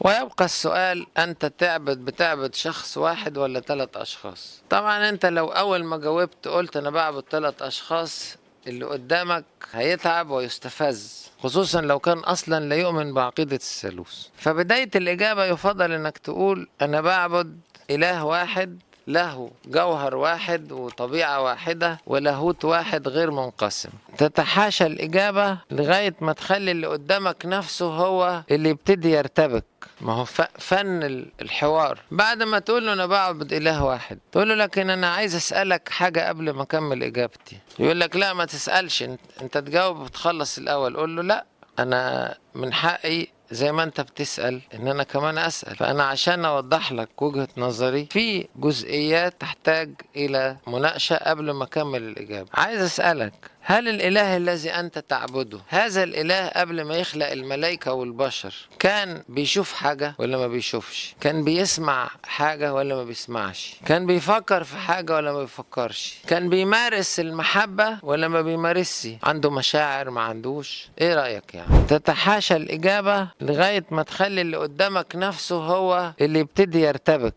ويبقى السؤال: أنت بتعبد شخص واحد ولا 3 أشخاص؟ طبعا أنت لو أول ما جاوبت قلت أنا بعبد 3 أشخاص، اللي قدامك هيتعب ويستفز، خصوصا لو كان أصلا لا يؤمن بعقيدة الثالوث. فبداية الإجابة يفضل أنك تقول أنا بعبد إله واحد له جوهر واحد وطبيعة واحدة ولاهوت واحد غير منقسم. تتحاشى الإجابة لغاية ما تخلي اللي قدامك نفسه هو اللي يبتدي يرتبك. ما هو فن الحوار. بعد ما تقول له أنا بعبد إله واحد، تقول له لكن أنا عايز أسألك حاجة قبل ما أكمل إجابتي. يقول لك لا ما تسألش، أنت تجاوب وتخلص الأول. قول له لا، أنا من حقي زي ما أنت بتسأل إن أنا كمان أسأل، فأنا عشان أوضح لك وجهة نظري في جزئيات تحتاج إلى مناقشة قبل ما أكمل الإجابة. عايز أسألك، هل الإله الذي أنت تعبده، هذا الإله قبل ما يخلق الملائكة والبشر، كان بيشوف حاجة ولا ما بيشوفش؟ كان بيسمع حاجة ولا ما بيسمعش؟ كان بيفكر في حاجة ولا ما بيفكرش؟ كان بيمارس المحبة ولا ما بيمارسش؟ عنده مشاعر ما عندوش؟ إيه رأيك يعني؟ تتحاشى الإجابة لغاية ما تخلي اللي قدامك نفسه هو اللي يبتدي يرتبك.